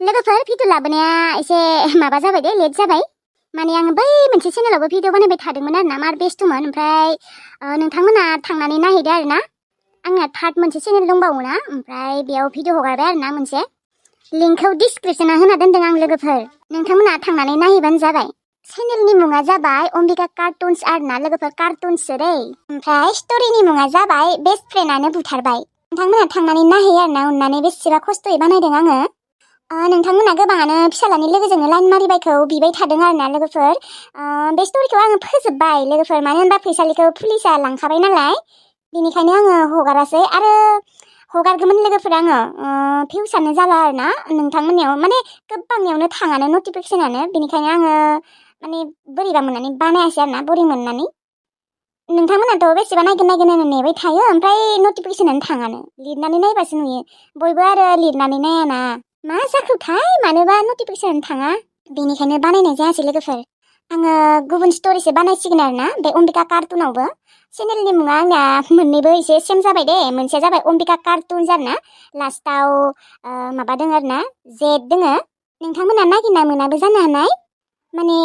लोगोफोर भिडिअ लाबोनाया एसे माबा जाबाय दे लेट जाबाय माने आं बै मोनसे चेनेलावबो भिडिअ बानायबाय थादोंमोन आरोना मार बेस्थमोन ओमफ्राय नोंथांमोना थांनानै नायहैदो आरोना आंना थार्ड मोनसे चेनेल दंबावोना ओमफ्राय बेयाव भिडिअ हगारबाय आरोना मोनसे लिंकखौ डिसक्रिपसनाव होना दोनदों आं लोगोफोर नोंथांमोना थांनानै नायहैबानो जाबाय चेनेलनि मुङा जाबाय अम्बिका कार्टुन्स आरोना लोगोफोर कार्टुन्ससो दै ओमफ्राय स्ट'रिनि मुङा जाबाय बेस्ट फ्रेन्डआनो बुथारबाय नोंथांमोना थांनानै नायहैयो आरोना अननानै बेसेबा खस्थ'यै बानायदों आङो नोंथांमोना गोबाङानो फिसालानि लोगोजोंनो लाइन मारिबायखौ बिबाय थादों आरोना लोगोफोर बे स्ट'रिखौ आङो फोजोबबाय लोगोफोर मानो होनबा फैसालिखौ पुलिसा लांखाबाय नालाय बेनिखायनो आङो हगारासै आरो हगारगौमोन लोगोफोर आङो भिउसानो जाला आरोना नोंथांमोननियाव माने गोबांनियावनो थाङानो नटिफिकेसनानो बेनिखायनो आङो माने बोरैबा मोननानै बानायासै आरोना बोरै मोननानै नोंथांमोनाथ' बेसेबा नायगोन होननानै नेबाय थायो ओमफ्राय नटिफिकेसनानो थाङानो लिरनानै नायबासो नुयो बयबो आरो लिरनानै नायाना मा जाखोथाय मानोबा नटिफिकेसन थाङा बेनिखायनो बानायनाय जायासै लोगोफोर आङो गुबुन स्ट'रिसो बानायसिगोन आरोना बे अम्बिका कार्टुनावबो चेनेलनि मुङा आंना मोननैबो एसे सेम जाबाय दे मोनसेया जाबाय अम्बिका कार्टुन्स आरोना लास्टाव माबा दङ आरोना जेड दङ नोंथांमोना नागिरना मोनाबो जानो हानाय माने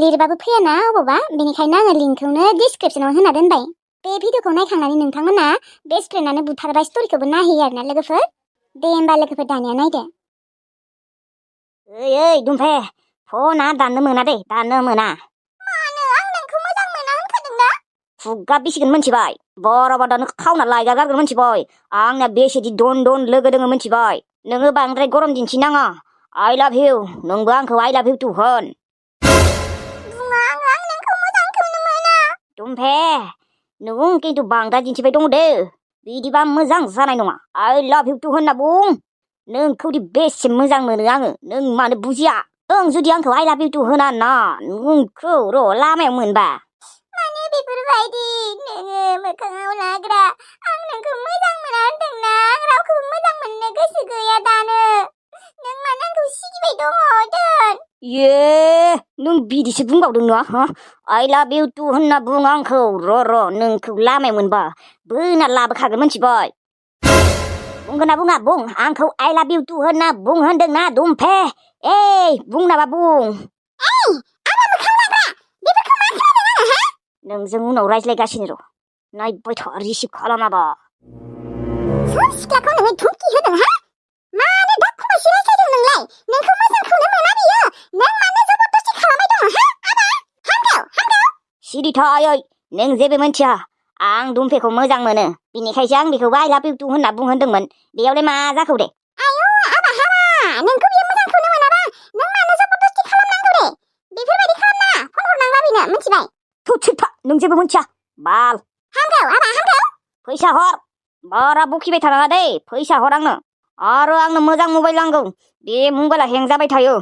लिरबाबो फैयाना अबावबा बेनिखायनो आङो लिंकखौनो डिसक्रिपसनाव होना दोनबाय बे भिडिअखौ नायखांनानै नोंथांमोना बेस्ट फ्रेन्डआनो बुथारबाय स्ट'रिखौबो नायहैयो आरोना लोगोफोर दे होमबा लोगोफोर दानिया नायदो ओइ दुमफे फना दाननो मोना दे दाननो मोना मानो आं नोंखौ मोजां मोना होनखादों ना खुगा बिसिगोन मोनथिबाय बराबा दानो खावना लायगारगोन मोनथिबाय आंना बेसेदि दन लोगो दोङो मोनथिबाय नोङो बांद्राय गरम दिन्थिनाङा आइ लाभ इउ नोंबो आंखौ आइ लाभ इउ टु होन बुङा आं नोंखौ मोजांखौनो मोना दुमफे नों खिन्थु बांद्राय दिन्थिबाय दङ दे बिदिबा मोजां जानाय नङा आइ लाभ इउ टु होनना बुं नोंखौदि बेसे मोजां मोनो आङो नों मानो बुजिया नों जुदि आंखौ आइ लाभ इउ टु होना ना नोंखौ र' लामायाव मोनबा माने बेफोरबायदि नोङो मोखाङाव लाग्रा आं नोंखौ मोजां मोना होनदोंना आं रावखौबो मोजां मोननो गोसो गैया दानो नों मानो आंखौ सिगिबाय दङ दोन ये नों बिदिसो बुंबावदों ना हा आइ लाभ इउ टु होनना बुं आंखौ र' नोंखौ लामायाव मोनबा बोना लाबोखागोन मोनथिबाय बुंगोन ना बुङा बुं आंखौ आइ लाभ इउ टु होनना बुं होनदों ना दुमफे बुंनाबा बुं आंना मोखां लाग्रा बेफोरखौ मा खालामदों आङो हा नोंजों उनाव रायज्लायगासिनो र' नायबाय था रिसिभ खालामाबा सोर सिख्लाखौ नोङो धुमकि होदों हा मानो दाखुमासि रायज्लायदों नोंलाय नोंखौ मोजांखौनो मोना बियो नों मानो जबरदस्ति खालामबाय दङ हा आबा हामगौ सिरि था आयै नों जेबो मिन्थिया आं दुमफेखौ मोजां मोनो बिनिखायसो आं बेखौबो आइ लाभ इउ टु होनना बुंहोदोंमोन बेयावलाय मा जाखौ दे आयौ आबा हाबा नोंखौ बियो मोजांखौनो मोनाबा नों मानो जबरदस्ति खालामनांगौ दे बेफोरबायदि खालामना फन हरनांला बेनो मिथिबाय थुथिफा नों जेबो मिन्थिया बाल हामगौ आबा हामगौ फैसा हर बारा बखिबाय थानाङा दे फैसा हर आंनो आरो आंनो मोजां मबाइल नांगौ बे मबाइला हें जाबाय थायो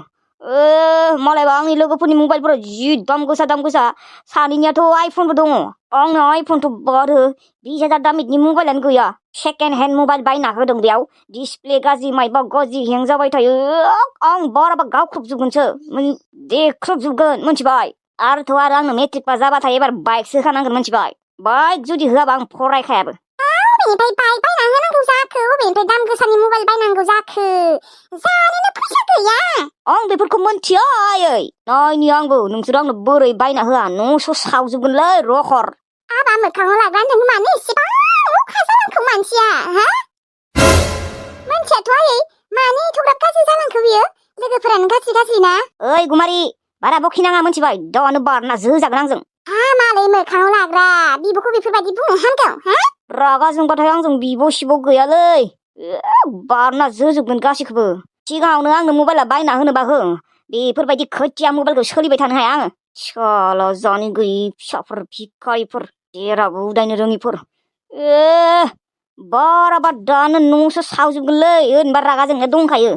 मालायबा आंनि लोगोफोरनि मबाइलफोराव जि दाम गोसा सानैनियाथ' आइफनबो दङ आंनो आइफनथ' बारो 20,000 दामिनि मबाइलानो गैया सेकेन्ड हेन्ड मबाइल बायना होदों बेयाव डिसप्ले गाज्रि माइबा गाज्रि हें जाबाय थायो आं बाराबा गावख्रुबजोबगोनसो देख्रुबजोबगोन मिथिबाय आरोथ' आरो आंनो मेट्रिक पास जाबाथाय एबार बाइकसो होखानांगोन मिथिबाय बाइक जुदि होआबा आं फरायखायाबो अबेनिफ्राय बाइक बायना होनांगौ जाखो अबेनिफ्राय दाम गोसानि मबाइल बायनांगौ जाखो जानोनो फैसा गैया आं बेफोरखौ मोनथिया आयै नायनि आंबो नोंसोर आंनो बोरै बायना होआ न'स' सावजोबगोनलै रखर आबा मोखाङाव लाग्रा नों मानो एसेबां अखा जालांखो मानसिया हा मानसियाथ' आयै मानो एथ'ग्राब गाज्रि जालांखो बियो लोगोफोरानो गाज्रि ना ओइ गुमारि बारा बखिनाङा मिथिबाय दानो बारना जोजागोन आंजों मालाय मोखाङाव लाग्रा बिब'खौ बेफोरबायदि बुंनो हामगौ हा रागा जोंबाथाय आंजों बिब' सिब' गैयालै बारना जोजोबगोन गासैखौबो सिगाङावनो आंनो मबाइला बायना होनोबा हो बेफोरबायदि खोथिया मबाइलखौ सोलिबाय थानो हाया आङो साला जानो गैयि फिसाफोर भिखारिफोर जेरावबो उदायनो रोङिफोर बाराबा दानो न'सो सावजोबगोनलै ओरैनोबा रागा जोंनाया दंखायो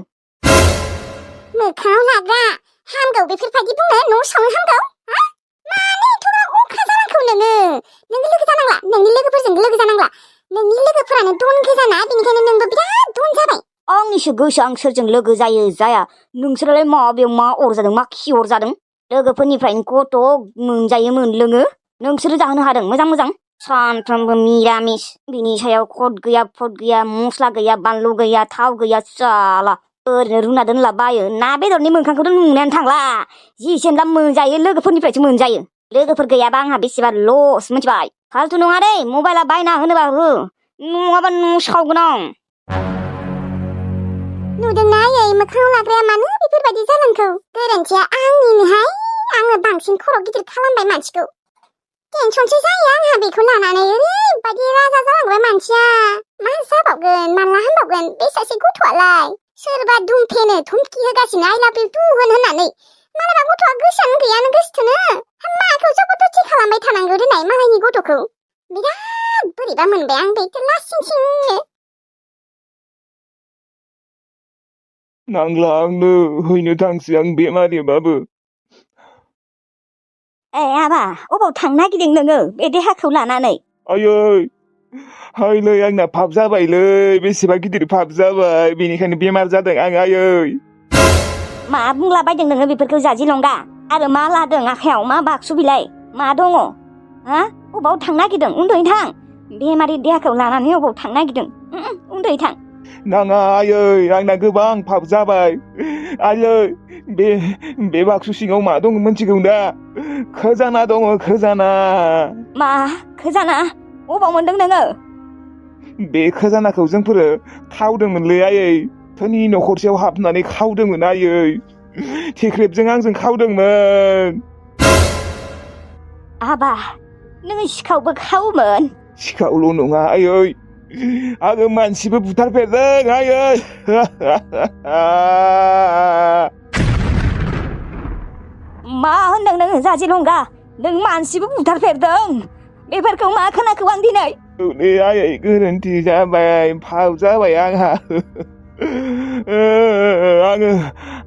मोखाङाव लाग्रा हामगौ बेफोरबायदि बुंनो न' सावनो हामगौ हा मानो एथ'ग्राब अखा जालांखौ नोङो लोगो जानांला नोंनि लोगोफोरजों लोगो जानांला नोंनि लोगोफोरानो दन गोजाना बेनिखायनो नोंबो बिराद दन जाबाय आंनिसो गोसो आं सोरजों लोगो जायो जाया नोंसोरालाय माबेयाव मा अरजादों मा खि अरजादों लोगोफोरनिफ्रायनो गथ' मोनजायो मोनलोङो नोंसोरो जाहोनो हादों मोजां सानफ्रोमबो मिरामिस बिनि सायाव खद गैया फद गैया मस्ला गैया बानलु गैया थाव गैया साला ओरैनो रुना दोनलाबायो ना बेदरनि मोखांखौथ' नुनायानो थांला जि जेनला मोनजायो लोगोफोरनिफ्रायसो मोनजायो लोगोफोर गैयाबा आंहा बेसेबा लस मिथिबाय फालतु नङा दै मबाइला बायना होनोबा हो नङाबा न' सावगोन आं नुदोंना आयै मोखाङाव लाग्राया मानो बेफोरबायदि जानांगौ गोरोन्थिया आंनिनोहाय आङो बांसिन खर' गिदिर खालामबाय मानसिखौ टेनसनसो जायो आंहा बेखौ लानानै ओरैबायदि राजा जालांबाय मानसिया मा जाबावगोन माला हामबावगोन बे सासे गथ'आलाय सोरबा दुमफेनो धमकि होगासिनो आइ लाभ इउ टु होननानै मालाबा गथ'आ गोसोआनो गैयानो गोसोथोनो माखौ जबरदस्ति खालामबाय थानांगौ देनाय मालायनि गथ'खौ बिराद बोरैबा मोनबाय आं बे लासिं सिंनो नांला आंनो हैनो थांसै आं बेमारिबाबो ए आबा अबाव थांनो नागिरदों नोङो बे देहाखौ लानानै आयै हायलै आंना पाप जाबायलै बेसेबा गिदिर पाप जाबाय बेनिखायनो बेमार जादों आं आयै मा बुंलाबायदों नोङो बेफोरखौ जाजिलंगा आरो मा लादों आखायाव मा बाक्सु बिलाइ मा दङ हा अबाव थांनो नागिरदों उन्दुयै थां बेमारि देहाखौ लानानै अबाव थांनो नागिरदों उन्दुयै थां नाङा आयै आंना गोबां पाप जाबाय आयै बे बाक्सु सिङाव मा दङ मिथिगौ दा खजाना दङ खजाना मा खजाना अबाव मोनदों नोङो बे खजानाखौ जोंफोरो खावदोंमोनलै आयै धोनि न'खरसेयाव हाबनानै खावदोंमोन आयै थेख्रेबजों आंजों खावदोंमोन आबा नोङो सिखावबो खावोमोन सिखावल' नङा आयै आङो मानसिबो बुथारफेरदों आयै मा होनदों नोङो जाजिलंगा नों मानसिबो बुथारफेरदों बेफोरखौ मा खोनाखौ आं दिनै नै आयै गोरोन्थि जाबाय फाव जाबाय आंहा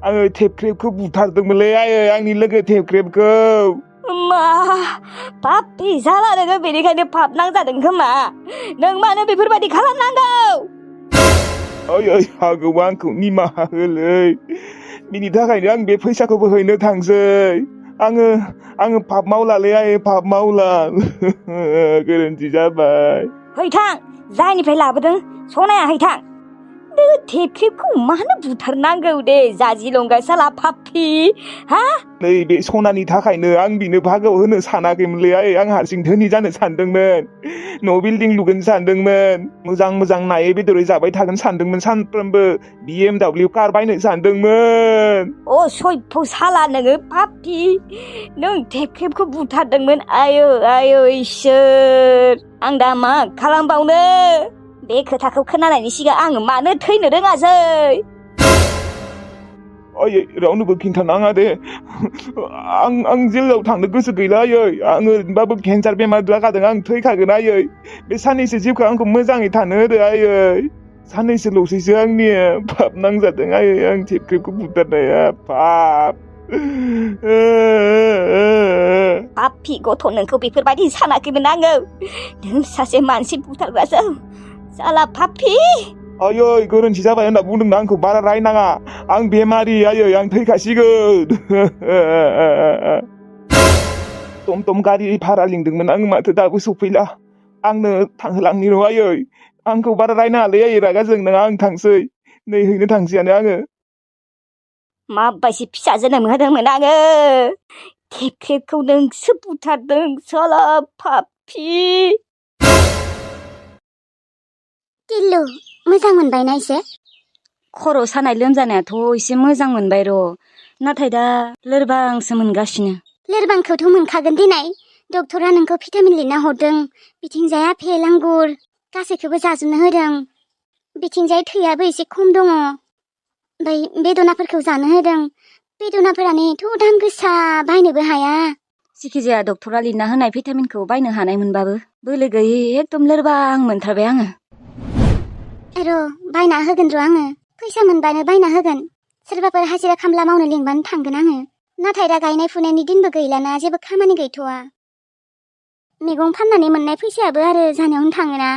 आङो थेख्रेबखौ बुथारदोंमोनलै आयै आंनि लोगो थेख्रेबखौ मा पापि जाला नोङो बेनिखायनो पाप नांजादों खोमा नों मानो बेफोरबायदि खालामनांगौ आयै हागौ आंखौ निमाहा होलै बिनि थाखायनो आं बे फैसाखौबो हैनो थांसै आङो पाप मावलालै आयै पाप मावला गोरोन्थि जाबाय हैथां जायनिफ्राय लाबोदों सनाया हैथां नों थेख्रेबखौ मानो बुथारनांगौ दे जाजिलंगा साला पापि हा नै बे सनानि थाखायनो आं बिनो भागोआव होनो सानाखैमोनलै आयै आं हारसिं धोनि जानो सानदोंमोन न' बिल्डिं लुगोन सानदोंमोन मोजां मोजां नायै बेदरै जाबाय थागोन सानदोंमोन सानफ्रोमबो BMW कार बायनो सानदोंमोन अ सयफ' साला नोङो पापि नों थेख्रेबखौ बुथारदोंमोन आयो इसोर आं दा मा खालामबावनो बे खोथाखौ खोनानायनि सिगां आङो मानो थैनो रोङासै आयै रावनोबो खिन्थानाङा दे आं जेलाव थांनो गोसो गैला आयै आं ओरैनोबाबो केन्सार बेमार जाखादों आं थैखागोन आयै बे साननैसो जिउखौ आंखौ मोजाङै थानो होदो आयै साननैसोल'सैसो आंनि पाप नांजादों आयै आं थेख्रेबखौ बुथारनाया पाप पापि गथ' नोंखौ बेफोरबायदि सानाखैमोन आङो नों सासे मानसि बुथारग्रासो साला पापि आयै गोरोन्थि जाबाय होनना बुंदोंना आंखौ बारा रायनाङा आं बेमारि आयै आं थैखासिगोन टमटम गारि भारा लिंदोंमोन आं माथो दाबो सफैला आंनो थांहोलांनि र' आयै आंखौ बारा रायनाङालै आयै रागा जोंनाङा आं थांसै नै हैनो थांसैयानो आङो माबायदि फिसा जोनोम होदोंमोन आङो थेख्रेबखौ नोंसो बुथारदों साला पापि टिल्लु मोजां मोनबायना एसे खर' सानाय लोमजानायाथ' एसे मोजां मोनबाय र' नाथाय दा लोरबांसो मोनगासिनो लोरबांखौथ' मोनखागोन दिनै डक्टरा नोंखौ भिटामिन लिरना हरदों बिथिंजाय आपेल आंगुर गासैखौबो जाजोबनो होदों बिथिंजाय थैयाबो एसे खम दङ ओमफ्राय बेदनाफोरखौ जानो होदों बेदनाफोरानोथ' दाम गोसा बायनोबो हाया जिखिजाया डक्टरा लिरना होनाय भिटामिनखौ बायनो हानाय मोनबाबो बोलो गैयै एकदम लोरबां मोनथारबाय आङो र' बायना होगोन र' आङो फैसा मोनबानो बायना होगोन सोरबाफोर हाजिरा खामला मावनो लिंबानो थांगोन आङो नाथाय दा गायनाय फुनायनि दिनबो गैलाना जेबो खामानि गैथ'वा मैगं फाननानै मोननाय फैसायाबो आरो जानायावनो थाङोना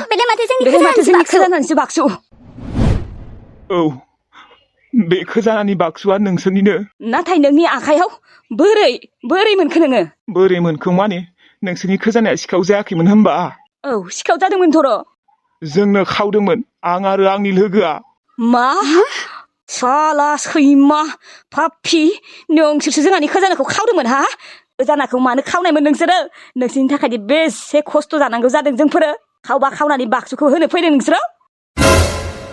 बेलाय माथो जोंनि खजानानिसो बाक्सु औ बे खजानानि बाक्सुआ नोंसोरनिनो नाथाय नोंनि आखायाव बोरै मोनखो नोङो बोरै मोनखो माने नोंसोरनि खोजानाया सिखाव जायाखैमोन होनबा? औ सिखाव जादोंमोन थर'। जोंनो खावदोंमोन आं आरो आंनि लोगोआ। मा साला सैमा पापि नोंसोरसो जोंहानि खजानाखौ खावदोंमोन हा? खजानाखौ मानो खावनायमोन नोंसोरो? नोंसोरनि थाखाय बेसे खस्थ' जानांगौ जादों जोंफोरो। खावबा खावनानै बाक्सुखौ होनो फैदों नोंसोरो?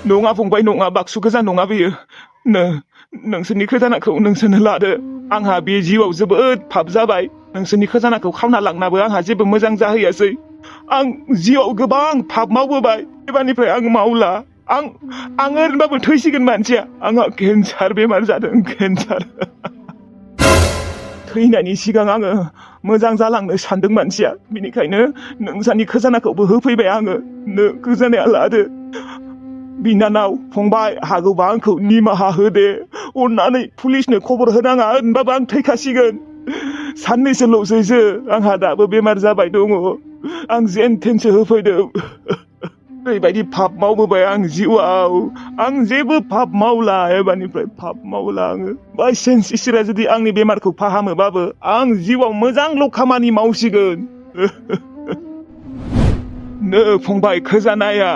नङा फंबाय नङा, बाक्सु गोजान नङा बेयो। नोंसोरनि खजानाखौ नोंसोरनो लादो। आंहा बे जिउआव जोबोद पाप जाबाय। नोंसोरनि खजानाखौ खावना लांनाबो आंहा जेबो मोजां जाहैयासै। आं जिउआव गोबां पाप मावबोबाय। एबारनिफ्राय आं मावला। आं ओरैनोबाबो थैसिगोन मानसिया। आंहा केन्सार बेमार जादों, केन्सार। थैनायनि सिगां आङो मोजां जालांनो सानदों मानसिया। बेनिखायनो नोंसानि खजानाखौबो होफैबाय आङो। खजानाया लादो। बिनानाव फंबाय हागौबा आंखौ निमाहा होदे। अननानै पुलिसनो खबर होनाङा, होनबाबो आं थैखासिगोन। साननैसोल'सैसो आंहा दाबो बेमार जाबाय दङ। आं जेन थेनसो होफैदों। ओरैबायदि पाप मावबोबाय आं जिउआव। आं जेबो पाप मावला, एबारनिफ्राय पाप मावला आङो। बायसेन्स इसोरा जुदि आंनि बेमारखौ फाहामोबाबो आं जिउआव मोजांल' खामानि मावसिगोन। फंबाय खजानाया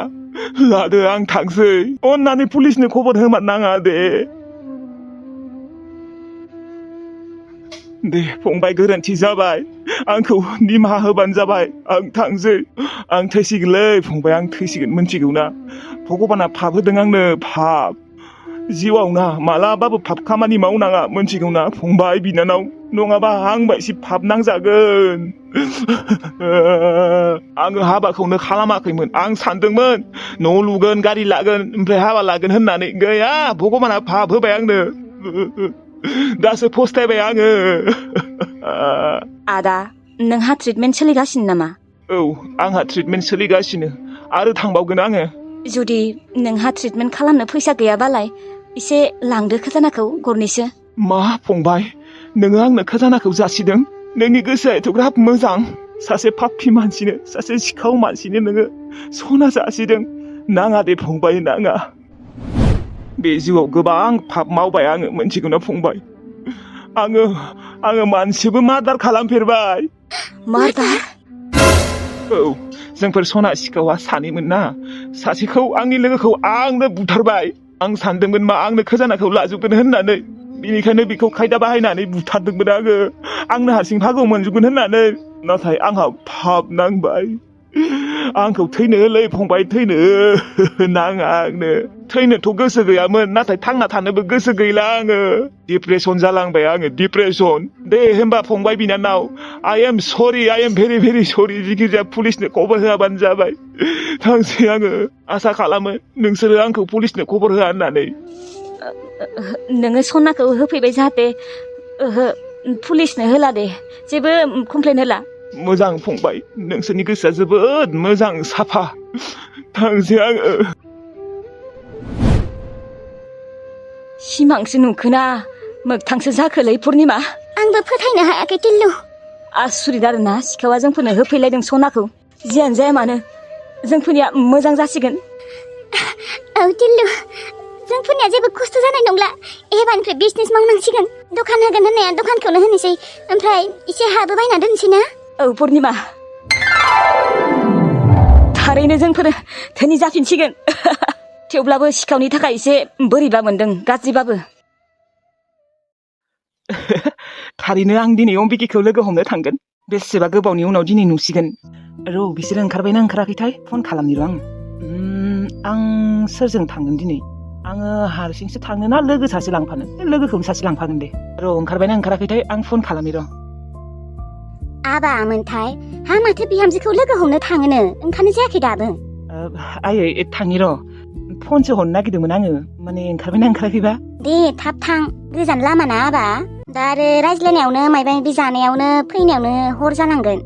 लादो, आं थांसै। अननानै पुलिसनो खबर होमारनाङा दे। दे फंबाय गोरोन्थि जाबाय, आंखौ निमाहा होबानो जाबाय। आं थांसै। आं थैसिगोनलै फंबाय, आं थैसिगोन मिथिगौ ना? भगबाना पाप होदों आंनो, पाप। जिउआव ना मालाबाबो पाप खामानि मावनाङा मिथिगौ ना फंबाय बिनानाव? नङाबा आंबो एसे पाप नांजागोन। आङो हाबाखौनो खालामाखैमोन। आं सानदोंमोन न' लुगोन, गारि लागोन, ओमफ्राय हाबा लागोन होननानै। गैया, भगबाना पाप होबाय आंनो। दासो फस्थायबाय आङो। आदा नोंहा ट्रिटमेन्ट सोलिगासिनो नामा? औ आंहा ट्रिटमेन्ट सोलिगासिनो, आरो थांबावगोन आङो। जुदि नोंहा ट्रिटमेन्ट खालामनो फैसा गैयाबालाय एसे लांदो खजानाखौ गरनैसो। मा फंबाय, नोङो आंनो खजानाखौ जासिदों? नोंनि गोसोआ एथ'ग्राब मोजां। सासे पापि मानसिनो, सासे सिखाव मानसिनो नोङो सना जासिदों। नाङा दे फंबाय, नाङा। बे जिउआव गोबां पाप मावबाय आङो मिथिगौ ना फंबाय? आङो मानसिबो मार्डार खालामफेरबाय। मार्डार? औ, जोंफोर सना सिखावा सानैमोन ना। सासेखौ आंनि लोगोखौ आंनो बुथारबाय। आं सानदोंमोन मा आंनो खजानाखौ लाजोबगोन होननानै। बेनिखायनो बेखौ खायदा बाहायनानै बुथारदोंमोन आङो, आंनो हारसिं भागौ मोनजोबगोन होननानै। नाथाय आंहा पाप नांबाय। आंखौ थैनो होलै फंबाय, थैनो नाङा आंनो। थैनोथ' गोसो गैयामोन, नाथाय थांना थानोबो गोसो गैला आङो। डिप्रेसन जालांबाय आङो, डिप्रेसन। दे होमबा फंबाय बिनानाव, आइ एम सरि, आइ एम भेरि भेरि सरि। जिखिजाया पुलिसनो खबर होआबानो जाबाय। थांसै आङो। आसा खालामो नोंसोरो आंखौ पुलिसनो खबर होआ होननानै। नोङो सनाखौ होफैबाय जाहाथे। ओहो, पुलिसनो होला दे, जेबो कमप्लेन होला। मोजां फंबाय, नोंसोरनि गोसोआ जोबोद मोजां, साफा। थांसै आङो। सिमांसो नुखोना मोगथांसो जाखोलै पुर्निमा? आंबो फोथायनो हायाखै टिल्लु। आसुरित आरोना, सिखावा जोंफोरनो होफैलायदों सनाखौ। जियानो जाया मानो जोंफोरनिया मोजां जासिगोन। औ टिल्लु, जोंफोरनिया जेबो खस्थ' जानाय नंला। एबारनिफ्राय बिजनेस मावनांसिगोन। दखान होगोन होननाया दखानखौनो होनोसै, ओमफ्राय एसे हाबो बायना दोनसै ना? औ पुर्निमा, थारैनो जोंफोर धोनि जाफिनसिगोन। थेवब्लाबो सिखावनि थाखाय एसे बोरैबा मोनदों, गाज्रिबाबो। थारैनो आं दिनै अम्बिकेखौ लोगो हमनो थांगोन। बेसेबा गोबावनि उनाव दिनै नुसिगोन। र' बिसोरो ओंखारबायना ओंखाराखैथाय फन खालामनि र' आं सोरजों थांगोन दिनै? आङो हारसिंसो थांनो ना लोगो सासे लांफानो? लोगोखौनो सासे लांफागोन दे। र' ओंखारबायना ओंखाराखैथाय आं फन खालामनि र'। आबामोनथाय, हा माथो बिहामजोखौ लोगो हमनो थाङोनो, ओंखारनो जायाखै दाबो? आयै थांनि र', फनसो हरनो नागिरदोंमोन आङो। माने ओंखारबायना ओंखाराखैबा? दे थाब थां, गोजान लामा ना आबा। दा आरो रायज्लायनायावनो मायबा मायबि जानायावनो फैनायावनो हर जालांगोन।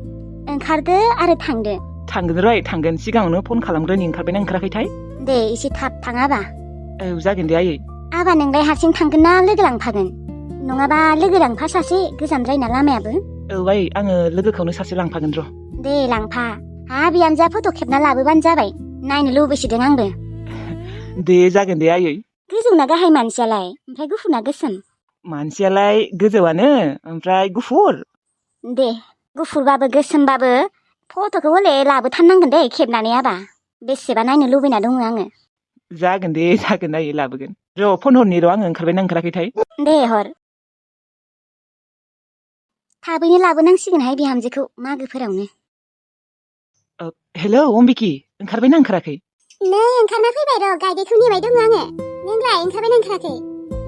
ओंखारदो आरो थांदो। थांगोन र' थांगोन, सिगाङावनो फन खालामग्रोनि ओंखारबायना ओंखाराखैथाय। दे एसे थाब थां आबा। औ जागोन दे आयै। आबा नोंलाय हारसिं थांगोन ना लोगो लांफागोन? नङाबा लोगो लांफा सासे, गोजानद्रायना लामायाबो। औ आयै, आङो लोगोखौनो सासे लांफागोन र'। दे लांफा। हा बिहामजोआ फट' खेबना लाबोबानो जाबाय, नायनो लुबैसोदों आंबो। दे जागोन दे आयै। गोजौना गाहाय मानसियालाय, ओमफ्राय गुफुरना गोसोम? मानसियालाय गोजौआनो, ओमफ्राय गुफुर। दे गुफुरबाबो गोसोमबाबो फट'खौ हले लाबोथारनांगोन दे खेबनानै आबा बेसेबा नायनो लुबैना दङ आङो जागोन दे जागोन नायै लाबोगोन र' फन हरनि र' आङो ओंखारबायना ओंखाराखैथाय दे हर थाबैनो लाबोनांसिगोनहाय बिहामजोखौ मागोफोरावनो हेलौ अम्बिकी ओंखारबायना ओंखाराखै नै ओंखारना फैबाय र' गायदेखौ नेबाय दङ आङो नोंलाय ओंखारबायना ओंखाराखै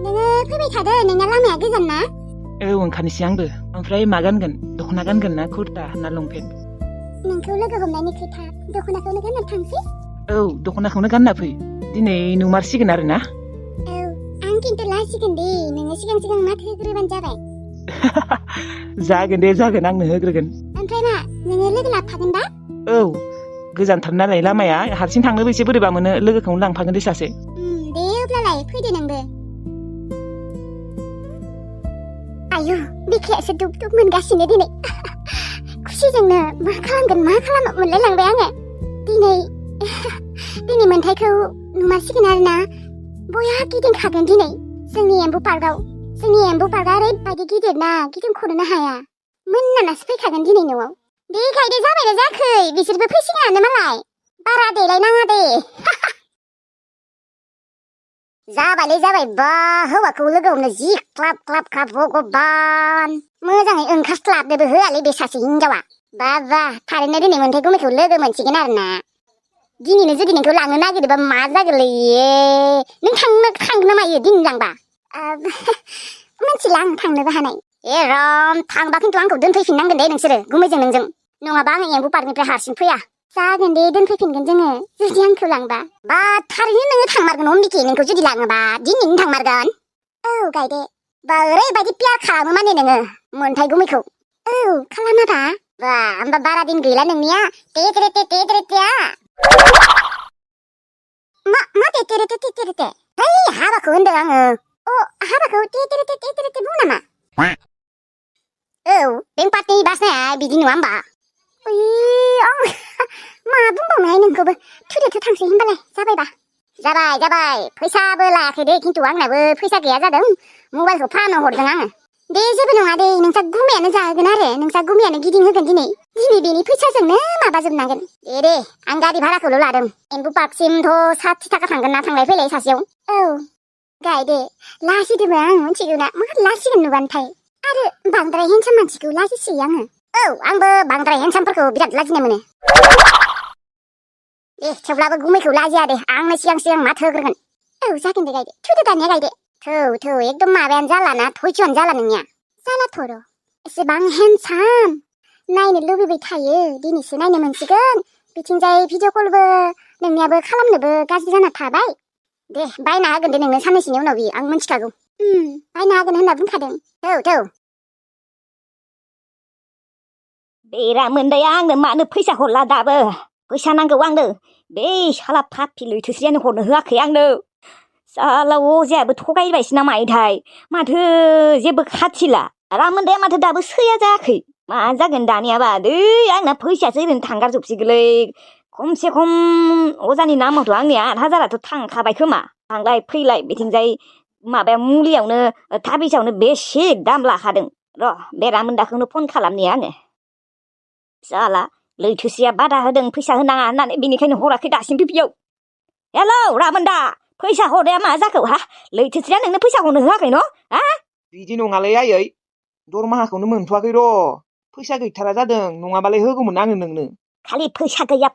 नोङो फैबाय थादो नोंना लामाया गोजान ना औ ओंखारनोसै आंबो ओमफ्राय मा गानगोन दख'ना गानगोन ना कुर्ता ना लंपेन्ट नोंखौ लोगो हमनायनि खोथा दख'नाखौनो गानना थांसै औ दख'नाखौनो गानना फै दिनै नुमारसिगोन आरो ना औ आं खिन्थु लासिगोन दे नोङो सिगां सिगां माथो होग्रोबानो जाबाय जागोन दे जागोन आंनो होग्रोगोन ओमफ्राय मा नोङो लोगो लाफागोन दा औ गोजानथार नालाय लामाया हारसिं थांनोबो एसे बोरैबा मोनो लोगोखौनो लांफागोन दे सासे दे अब्लालाय फैदो नोंबो आयु बिखायासो दुब दुब मोनगासिनो दिनै खुसिजोंनो मा खालामगोन मा खालामो मोनलायलांबाय आङो दिनै मोनथायखौ नुमारसिगोन आरोना बया गिदिंखागोन दिनै जोंनि एम्बु पार्कआ ओरैबायदि गिदिर ना गिदिंख'नोनो हाया मोननानासो फैखागोन दिनै न'आव दे गायदे जाबायना जायाखै बिसोरबो फैसिगोनानो मालाय बारा देलायनाङा दे जाबाय बा हौवाखौ लोगो हमनो जि क्लाब भगबान मोजाङै ओंखारस्लाबनोबो होआलै बे सासे हिनजावा बा थारैनो दिनै मोनथाय गुमैखौ लोगो मोनसिगोन आरोना दिनैनो जुदि नोंखौ लांनो नागिरोबा मा जागोनलै नों थांगोन ना मायो दिनै लांबा मिथिला आं थांनोबो हानाय रम थांबा खिन्थु आंखौ दोनफैफिननांगोन दे नोंसोरो गुमैजों नोंजों नङाबा आङो एम्बु पार्कनिफ्राय हारसिं फैया जागोन दे दोनफैफिनगोन जोङो जुदि आंखौ लांबा बा थारैनो नोङो थांमारगोन अम्बिके नोंखौ जुदि लाङोबा दिनैनो थांमारगोन औ गायदे बा ओरैबायदि पियार खालामो माने नोङो मोनथाय गुमैखौ औ खालामाबा बा होमबा बारा दिन गैला नोंनिया मा हेय हाबाखौ होनदों आङो हाबाखौ बुङो नामा औ बें पार्टी बासनाया बिदि नङा होमबा आं मा बुंबावनाय नोंखौबो थुदोथ' थांसै होनबालाय जाबायबा जाबाय फैसाबो लायाखै दे खिन्थु आंनाबो फैसा गैया जादों मबाइलखौ फाहामनो हरदों आङो दे जेबो नङा दे नोंसा गुमैयानो जाहोगोन आरो नोंसा गुमैयानो गिदिंहोगोन दिनै बेनि फैसाजोंनो माबाजोबनांगोन दे आं गारि भाराखौल' लादों एम्बु पार्कसिमथ' 60 थाखा थांगोन ना थांलाय फैलाय सासेयाव औ गायदे लाजिदोंबो आं मिथिगौ ना मा लाजिगोन नुबानोथाय आरो बांद्राय हेन्साम मानसिखौ लाजिसोयो आङो औ आंबो बांद्राय हेन्सामफोरखौ बिराद लाजिनाय मोनो दे थेवब्लाबो गुमैखौ लाजिया दे आंनो सिगां माथो होग्रोगोन औ जागोन दे गायदे थुदो दानिया गायदे थौ एकदम माबायानो जालाना धैर्यआनो जाला नोंनिया जालाथ' र' एसेबां हेन्साम नायनो लुबैबाय थायो दिनैसो नायनो मोनसिगोन बिथिंजाय भिडिअ कलबो नोंनियाबो खालामनोबो गाज्रि जाना थाबाय दे बायना होगोन दे नोंनो साननैसोनि उनाव बियो आं मिथिखागौ बायना होगोन होनना बुंखादों थौ बेरा मोन्दाया आंनो मानो फैसा हरला दाबो फैसा नांगौ आंनो बे साला फाफि लैथोस्रियानो हरनो होआखै आंनो साला अजायाबो थगायबायसो ना मायोथाय माथो जेबो खाथिला रामोन्दाया माथो दाबो सैया जायाखै मा जागोन दानियाबा दै आंना फैसायासो ओरैनो थांगारजोबसिगोनलै खमसे खम अजानि नामावथ' आंनिया 8,000आथ' थांखाबाय खोमा थांलाय फैलाय बिथिंजाय माबाया मुलियावनो थाबिसावनो बेसे दाम लाखादों र' बे रामोन्दाखौनो फन खालामनि आङो साला लैथोस्रिया बादा होदों फैसा होनाङा होननानै बेनिखायनो हराखै दासिमबो बियाव हेलौ रामोन्दा फैसा हरनाया मा जाखौ हा लैथोस्रिया नोंनो फैसा हरनो होआखै न' हा बिदि नङालै आयै दरमाहाखौनो मोनथ'वाखै र' फैसा गैथारा जादों नङाबालाय होगौमोन आङो नोंनो खालि फैसा गैया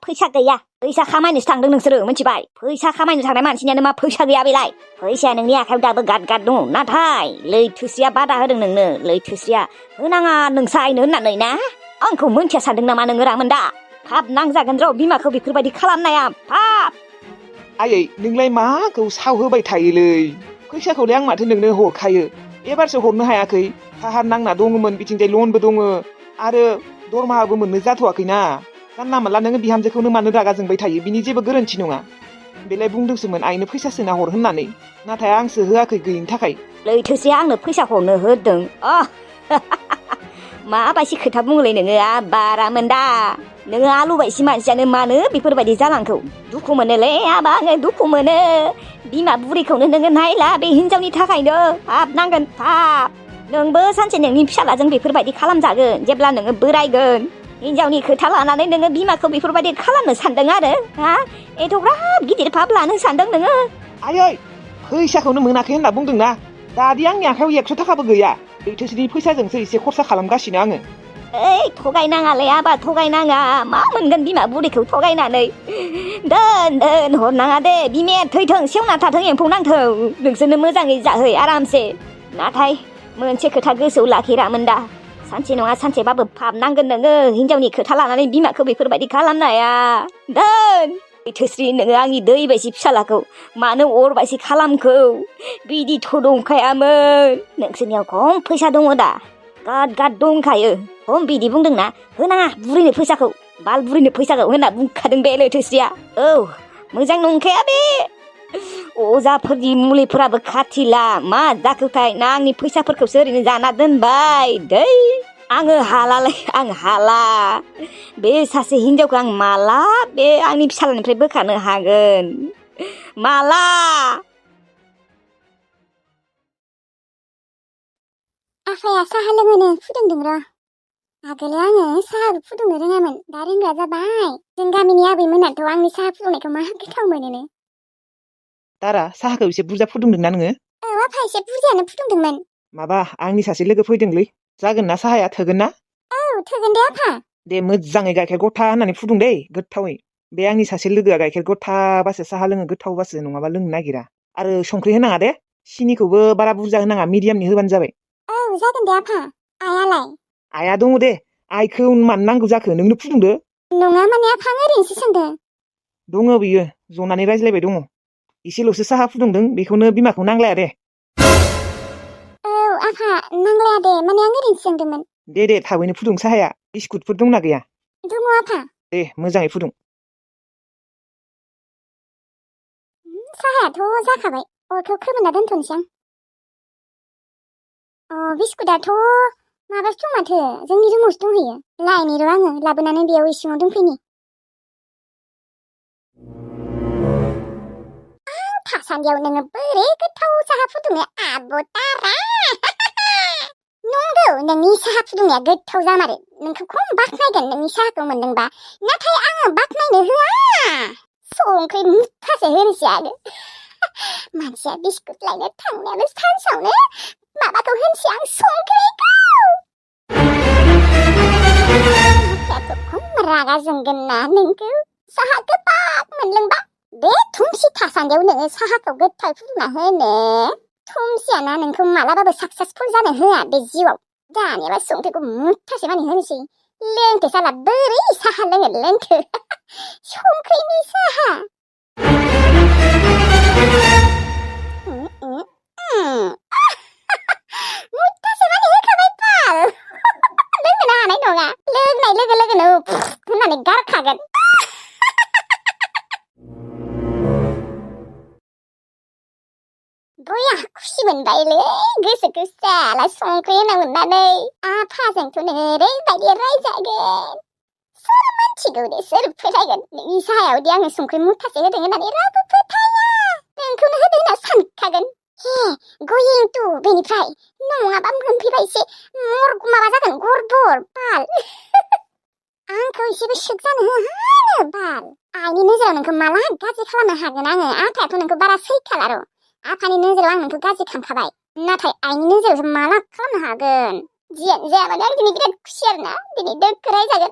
फैसा खामायनोसो थांदों नोंसोरो मिथिबाय फैसा खामायनो थांनाय मानसिनियानो मा फैसा गैया बेलाय फैसाया नोंनि आखायाव दाबो गाद दङ नाथाय लैथोस्रिया बादा होदों नोंनो लैथोस्रिया होनाङा नोंसायनो होननानै ना आंखौ मोनथिया सानदों नामा नोङो रामोन्दा फाब नांजागोन र' बिमाखौ बेफोरबायदि खालामनाया फाब आयै नोंलाय माखौ साव होबाय थायोलै फैसाखौलाय आं माथो नोंनो हरखायो एबारसो हरनो हायाखै दाहार नांना दङमोन बिथिंजाय लनबो दङ आरो दरमाहाबो मोननो जाथ'वाखैना जानला मोनला नोङो बिहामजोखौनो मानो रागा जोंबाय थायो बिनि जेबो गोरोन्थि नङा बेलाय बुंदोंसोमोन आइनो फैसा सोना हर होननानै नाथाय आंसो होआखै गैयिनि थाखाय लैथोस्रिया आंनो फैसा हरनो होदों माबायदि खोथा बुङोलै नोङो बारामोन्दा नोङो आलु बायसि मानसियानो मानो बेफोरबायदि जालांखौ दुखु मोनोलै आबा आङो दुखु मोनो बिमा बुरैखौनो नोङो नायला बे हिनजावनि थाखायनो फाब नांगोन फाब नोंबो सानसे नोंनि फिसालाजों बेफोरबायदि खालामजागोन जेब्ला नोङो बोरायगोन हिनजावनि खोथा लानानै नोङो बिमाखौ बेफोरबायदि खालामनो सानदों आरो हा एथ'ग्राब गिदिर पाप लानो सानदों नोङो आयै फैसाखौनो मोनाखै होनना बुंदोंना दादि आंनि आखायाव 100 थाखाबो गैया लैथोसोनि फैसाजोंसो एसे खरसा खालामगासिनो आङो ओइ थगायनाङालै आबा थगायनाङा मा मोनगोन बिमा बुरैखौ थगायनानै दोन हरनाङा दे बिमाया थैथों सेवना थाथों एम्फौ नांथों नोंसोरनो मोजाङै जाहै आरामसे नाथाय मोनसे खोथा गोसोआव लाखिरामोन दा सानसे नङा सानसेबाबो पाप नांगोन नोङो हिनजावनि खोथा लानानै बिमाखौ बेफोरबायदि खालामनाया दोन थोस्रि नोङो आंनि दै बायसि फिसालाखौ मानो अर बायसि खालामखो बिदिथ' दंखायामोन नोंसोरनियाव खम फैसा दङ दा गाद दंखायो खम बिदि बुंदोंना होनाङा बुरैनो फैसाखौ बाल बुरैनो फैसाखौ होनना बुंखादों बे लैथोस्रिया औ मोजां नंखाया बे अजाफोरनि मुलिफोराबो खाथिला मा जाखोथाय ना आंनि फैसाफोरखौसो ओरैनो जाना दोनबाय दै आङो हालालै आं हाला बे सासे हिनजावखौ आं माला बे आंनि फिसालानिफ्राय बोखानो हागोन माला आफाया साहा लोङोनो फुदुंदों र' आगोलो आङो साहा फुदुंनो रोङामोन दा रोंग्रा जाबाय जों गामिनि आबैमोनाथ' आंनि साहा फुदुंनायखौ मा गोथाव मोनोनो दारा साहाखौ एसे बुरजा फुदुंदोंना नोङो औ आफा एसे बुरजायानो फुदुंदोंमोन माबा आंनि सासे लोगो फैदोंलै जागोन ना साहाया थोगोन ना औ थोगोन दे आफा दे मोजाङै गाइखेर गथा होननानै फुदुं दे गोथावै बे आंनि सासे लोगोआ गाइखेर गथाबासो साहा लोङो गोथावबासो नङाबा लोंनो नागिरा आरो संख्रि होनाङा दे सिनिखौबो बारा बुरजा होनाङा मिडियामनि होबानो जाबाय औ जागोन दे आफा आयालाय आइया दङ दे आइखौ मानो नांगौ जाखो नोंनो फुदुंदो नङा माने आफा आं ओरैनोसो सोंदों दङ बियो जनानै रायज्लायबाय दङ एसेल'सो साहा फुदुंदों बेखौनो बिमाखौ नांलाया दे औ आफा नांलाया दे माने आं ओरैनोसो सोंदोंमोन दे थाबैनो फुदुं साहाया बिस्कुटफोर दंना गैया दङ आफा दे मोजाङै फुदुं साहायाथ' जाखाबाय अरखौ खोमोरना दोनथ'नोसै आं बिस्कुटाथ' माबासो दं माथो जोंनि रुमावसो दंहैयो लायनि र' आङो लाबोनानै बेयाव इसिङाव दोनफैनि थासान्दियाव नोङो बोरै गोथाव साहा फुदुङो आब'तारा नंगौ नोंनि साहा फुदुंनाया गोथाव जामारो नोंखौ खम बाख्नायगोन नोंनि साहाखौ मोनदोंबा नाथाय आङो बाख्नायनो होआ संख्रि मुथासे होनोसै आरो मानसिया बिस्कुट लायनो थांनायानो सानसेयावनो माबाखौ होनसै आं संख्रिखौ माथायाथ' खम रागा जोंगोन ना नोंखौ साहा गोबाब मोनलोंबा बे थुमसि थासान्दियाव नोङो साहाखौ गोथाव फुदुंना होनो थुमसियाना नोंखौ मालाबाबो साक्सेसफुल जानो होआ बे जिउआव दानियाबा संख्रिखौ मुथासे मानि होनोसै लोंथो साला बोरै साहा लोङो लोंथो संख्रिनि साहा मुथासे मानि होखाबाय बाल लोंनो हानाय नङा लोंनाय लोगो लोगोनो होननानै गारखागोन बया खुसि मोनबायलै गोसोखौ साला संख्रि होना मोननानै आफाजोंथ' नों ओरैबायदि रायजागोन सोर मिथिगौ दे सोर फोथायगोन नोंनि साहायावदि आङो संख्रि मुथासे होदों होननानै रावबो फोथाया नोंखौनो होदों होनना सानखागोन हे गयिं टु बेनिफ्राय नङाबा मोनफैबायसो माबा जागोन गरबर बाल आंखौ एसेबो सोग जानो होहानो बाल आइनि नोजोराव नोंखौ माला गाज्रि खालामनो हागोन आङो आफायाथ' नोंखौ बारा सैखाला र' आफानि नोजोराव आं नोंखौ गाज्रि खालामखाबाय नाथाय आइनि नोजोरावसो माला खालामनो हागोन जियानो जाया माने आं दिनै बिराद खुसि आरोना दिनै दोखो रायजागोन